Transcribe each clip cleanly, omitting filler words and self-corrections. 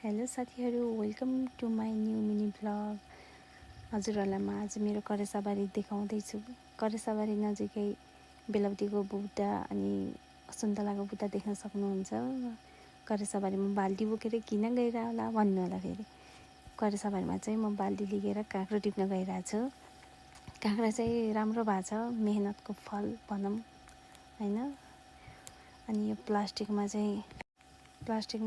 Hello साथीहरू, welcome to my new mini vlog. हजुरहरूलाई म आज मेरो करेसाबारी देखाउँदैछु। करेसाबारी नजिकै बेलावतीको बुट्टा अनि सुन्तलाको बुट्टा देख्न सक्नुहुन्छ। करेसाबारीमा बाल्टी बोकेर किन गइरह होला भन्नु होला। फेरि करेसाबारीमा चाहिँ म बाल्टी लिएर काँक्रो टिप्न गइरहेको छु। काँक्रा चाहिँ राम्रो भएको छ, मेहनतको फल भनौँ होइन। अनि यो प्लास्टिकमा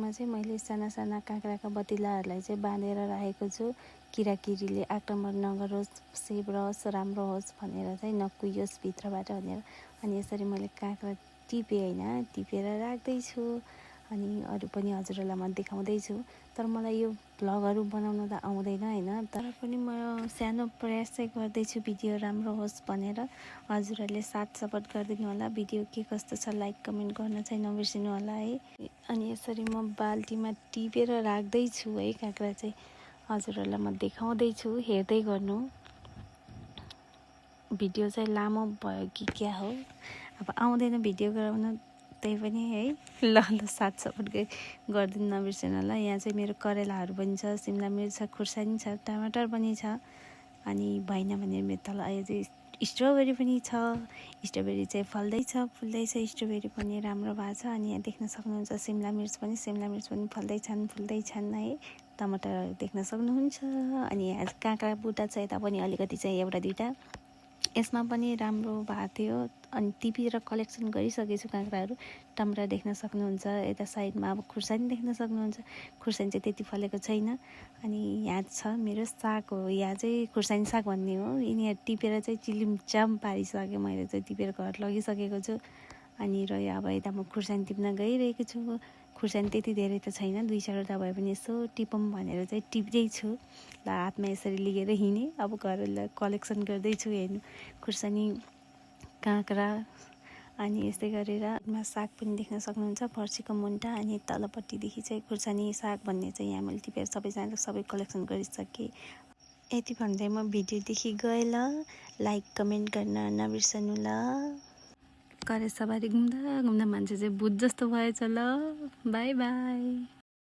चाहिँ मैले साना साना काँक्राका बतिलाहरूलाई चाहिँ बाँधेर राखेको छु। किराकिरीले आक्रमण नगरोस्, सेप रहोस्, राम्रो होस् भनेर चाहिँ नकुहियोस् भित्रबाट भनेर। अनि यसरी मैले काँक्रा टिपेर राख्दैछु। अनि अरू पनि हजुरहरूलाई म देखाउँदैछु। तर मलाई यो भ्लगहरू बनाउन त आउँदैन होइन, तर पनि म सानो प्रयास चाहिँ गर्दैछु भिडियो राम्रो होस् भनेर। हजुरहरूले साथ सपोर्ट गरिदिनु होला। भिडियो के कस्तो छ लाइक कमेन्ट गर्न चाहिँ नबिर्सिनु होला है। अनि यसरी म बाल्टीमा टिपेर राख्दैछु है काँक्रा चाहिँ। हजुरहरूलाई म देखाउँदैछु, हेर्दै गर्नु। भिडियो चाहिँ लामो भयो कि क्या हो, अब आउँदैन भिडियो गराउन, त्यही पनि है। ल साथ सपोर्ट गरिदिनु नबिर्सिनु होला। यहाँ चाहिँ मेरो करेलाहरू पनि छ, सिमला मिर्च छ, खुर्सानी छ, टमाटर पनि छ। अनि भएन भने मेरो तल अझै स्ट्रबेरी पनि छ। स्ट्रबेरी चाहिँ फल्दैछ स्ट्रबेरी पनि राम्रो भएको छ। अनि यहाँ देख्न सक्नुहुन्छ सिमला मिर्च पनि फल्दैछन् है। टमाटरहरू देख्न सक्नुहुन्छ। अनि यहाँ काँक्रा बुट्टा छ, यता पनि अलिकति चाहिँ एउटा दुईवटा यसमा पनि राम्रो भएको थियो। अनि टिपेर कलेक्सन गरिसकेको छु काँक्राहरू। टमाटर देख्न सक्नुहुन्छ, यता साइडमा अब खुर्सानी देख्न सक्नुहुन्छ। खुर्सानी चाहिँ त्यति फलेको छैन। अनि यहाँ छ मेरो साग हो, यहाँ चाहिँ खुर्सानी साग भन्ने हो। यहाँ टिपेर चाहिँ चिलिमचाम पारिसकेँ मैले चाहिँ, टिपेर घर लगिसकेको छु। अनि रह्यो अब यता म खुर्सानी टिप्न गइरहेको छु। खुर्सानी त्यति धेरै त छैन, 2-4वटा भए पनि यसो टिपौँ भनेर चाहिँ टिप्दैछु। ल हातमा यसरी लिएर हिँडेँ, अब घरलाई कलेक्सन गर्दैछु। हेर्नु खुर्सानी, काँक्रा, अनि यस्तै गरेर साग पनि देख्न सक्नुहुन्छ, फर्सीको मुन्टा। अनि तलपट्टिदेखि चाहिँ खुर्सानी साग भन्ने चाहिँ यहाँ मैले टिपेर सबै कलेक्सन गरिसकेँ। यति भन्दै म भिडियोदेखि गएँ। ल लाइक कमेन्ट गर्न नबिर्सनु ल। करेसाबारी घुम्दा घुम्दा मान्छे चाहिँ भूत जस्तो भएछ। ल बाई बाई।